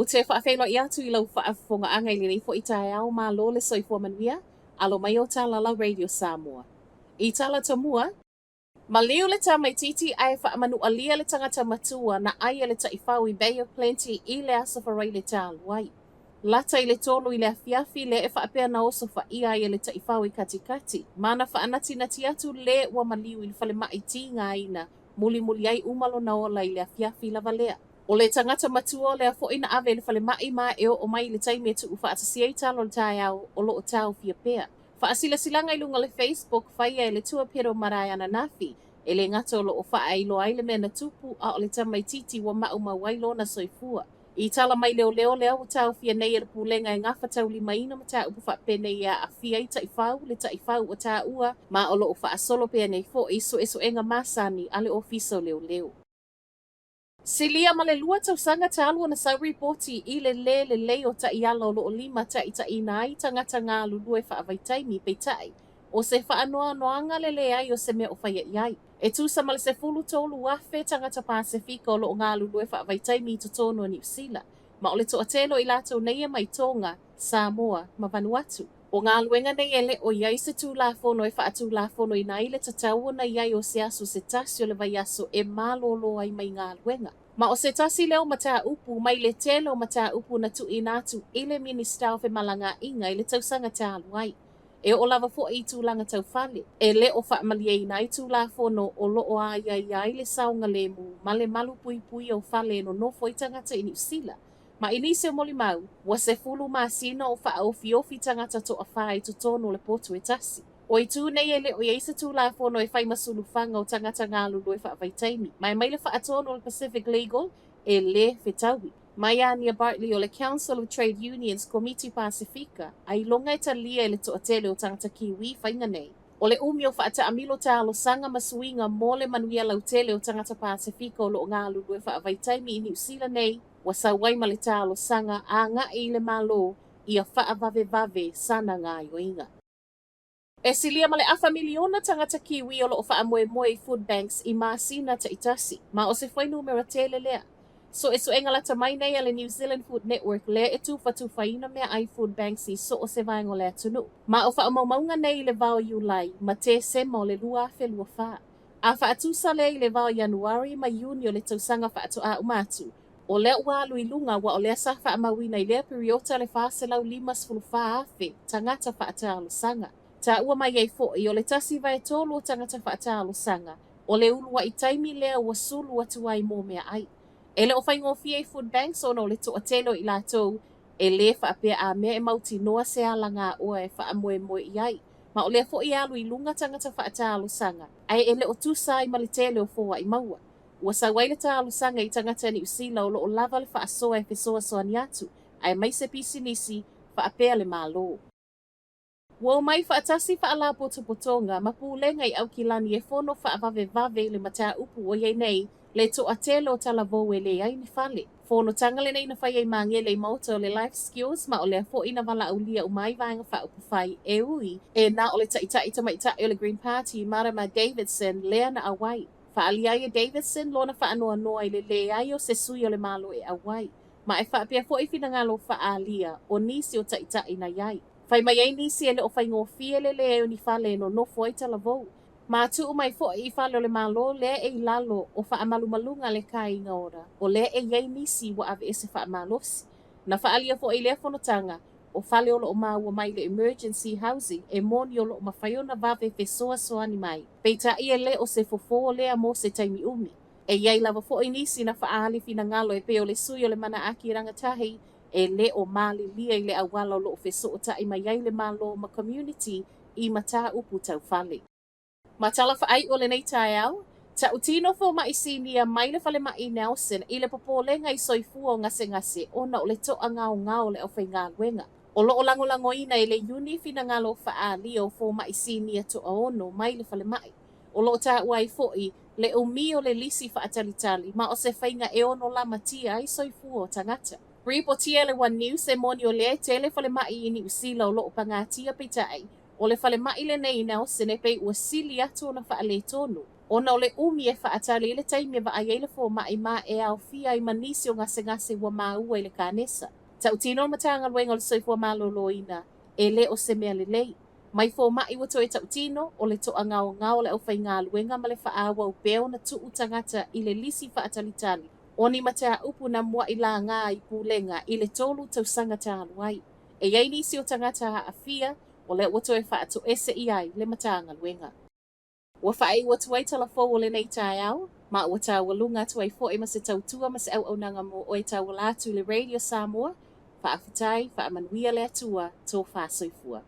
Ou te faafeiloai atu i lau faafofogaaga i lenei foi taeao, malo le soifua manuia, alo mai o Talalau Radio Samoa. I tala tomua, maliu le tamaitiiti ae faamanualia le tagata matua na ai e le taifau i Bay of Plenty i le Aso Faraile talu ai. Lata i le 3 i le afiafi lea e faapea na osofaia ai e le taifau i Katikati, ma na faanatinati atu le ua maliu i le falemai tigaina, mulimuli ai uma lona ola i le afiafi lava lea. O le tagata matua o lea foi na ave i le falemai ma e oo mai i le taimi e tuufaatasia ai tala o le taeao o lo o taofia pea. Faasilasilaga i luga o le Facebook faia e le Tuapero Marae ananafi, e le gata o lo o faaailoa ai le mea na tupu a o le tamaitiiti ua maumau ai lona soifua. I tala mai leoleo lea ua taofia nei e le Pulega e gafataulimaina mataupu faapenei e aafia ai taifau, le taifau ua taua, ma o lo o faasolo pea nei foi suesuega masani a le Ofisa o Leoleo. Silia ma le 2 tausaga talu ona sau ripoti i le lē lelei o taiala o lo o limataitaiina ai tagata galulue faavaitaimi, peitai, o se faanoanoaga le leai o se mea o faia i ai. E tusa ma le 13,000 tagata Pasefika o lo o galulue faavaitaimi i totonu o Niu Sila, ma o le toatele o i latou nei e mai Toga, Samoa ma Vanuatu. O galuega nei e le o i ai se Tulafono e faatulafonoina ai le tatau ona i ai o se aso se tasi o le vaiaso e malōlō ai mai galuega. Ma o se tasi lea o mataupu mai le tele o mataupu na tuuina atu i le Minisita o Femalagaaiga i le tausaga talu ai. E oo lava foi i tulaga tau fale, e le o faamalieina ai Tulafono o lo o aiaia ai le saogalemu ma le malupuipuia o fale e nonofo ai tagata i Niu Sila. Ma i nisi o molimau, ua 10 masina o faaofiofi tagata toafa i totonu o le potu e tasi. O itu nei e le o i ai se Tulafono e fai ma sulufaga o tagata galulue faavaitaimi, ma e mai le faatonu o le Pacific Legal e lē fetaui. Mai Ania Bartley o le Council of Trade Unions Komiti Pasefika, ailoga e talia e le toatele o tagata Kiwi faiga nei. O le umi o faataamilo talosaga ma suiga mo le manuia lautele o tagata Pasefika o lo o galulue faavaitaimi i Niu Sila nei, ua sau ai ma le talosaga agai i le Malo ia faavavevave sana gaoioiga. E silia ma le afa miliona tagata Kiwi o lo o faamoemoe i food banks i masina taitasi, ma o se fuainumera tele lea. Suesuega lata mai nei a le New Zealand Food Network lea e tufatufaina meaai food banks i so o se vaega o le atunuu. Ma o faamaumauga nei i le va o Iulai ma Tesema o le 2024. A faatusa lea i le va o Ianuari ma Iuni o le tausaga faatoa uma atu, o lea ua alu i luga aua o lea sa faamauina i lea piriota le 454,000 tagata faatalosaga. Taua mai ai foi, o le 1/3 o tagata faatalosaga, o le uluai taimi lea ua sulu atu ai mo meaai. E le o faigofie i food banks ona o le toatele o i latou e lē faapea a mea e mautinoa se alagaoa e faamoemoe i ai, ma o lea foi e alu i luga tagata faatalosaga, ae e le o tusa ai ma le tele o foai maua. Ua sau ai le talosaga i tagata Niu Sila o lo o lava le faasoa e fesoasoani atu, aemaise pisinisi, faapea le Malo. Ua omai faatasi faalapotopotoga ma pulega i Aukilani e fono faavavevave i le mataupu ua i ai nei le toatele o talavou e leai ni fale. Fonotaga lenei na faia i Magele i maota o le Life Skills ma o lea foi na valaaulia uma ai Vaega Faaupufai e ui e na o le Taitai Tamaitai o le Green Party Marama Davidson lea na auai. Faaalia ai e Davidson lona faanoanoa i le leai o se sui o le Malo e auai, ma e faapea foi finagalo faaalia o nisi o taitai na i ai. Fai mai ai nisi e le o faigofie le leai o ni fale e nonofo ai talavou. Ma tuu mai foi i fale o le Malo lea e i lalo o faamalumaluga a le Kāinga Ora, o lea e i ai nisi ua aveese faamalosi. Na faaalia foi i lea fonotaga, o fale o lo o maua mai le Emergency Housing e moni o lo o mafai ona vave fesoasoani mai, peitai e le o se fofo lea mo se taimi umi. E i ai lava foi nisi na faaali finagalo e pei o le sui o le Manaaki Rangatahi e le o malilie i le auala o lo o fesootai mai ai le Malo ma community i mataupu tau fale. Ma tala faaiu o lenei taeao, tautino fomaʻi sinia mai le falemai i Nelson i le popolega i soifua o gasegase ona o le toagaogao o le aufaigaluega. O lo o lagolagoina e le Iuni finagalo faaalia o fomaʻi sinia toaono mai le falemai. O lo o taua ai foi le umi o le lisi faatalitali ma o se faiga e ono lamatia ai soifua o tagata. Ripotia e le One News e moni o lea e tele falemai i Niu Sila o lo o pagatia peitai, o le falemai lenei i Nelson e pei ua sili atu ona faaletonu. Ona o le umi e faatali ai le taimi e vaai ai le fomai ma e aofia ai ma nisi o gasegase ua maua i le kanesa. Tautino le Matagaluega o le Soifua Maloloina, e le o se mea lelei. Mai fomai ua toe tautino, o le toagaogao o le aufaigaluega ma le faaauau pea ona tuu tagata i le lisi faatalitali o ni mataupu na muai laga i pulega i le 3 tausaga talu ai. E i ai nisi o tagata aafia o lea ua toe faatoese i ai le Matagaluega. Ua faaiu atu ai tala fou o lenei taeao, ma ua taualuga atu ai foi ma se tautua ma se auaunaga mo oe tauala atu i le Radio Samoa. Faafetai, faamanuia le Atua, tofa soifua.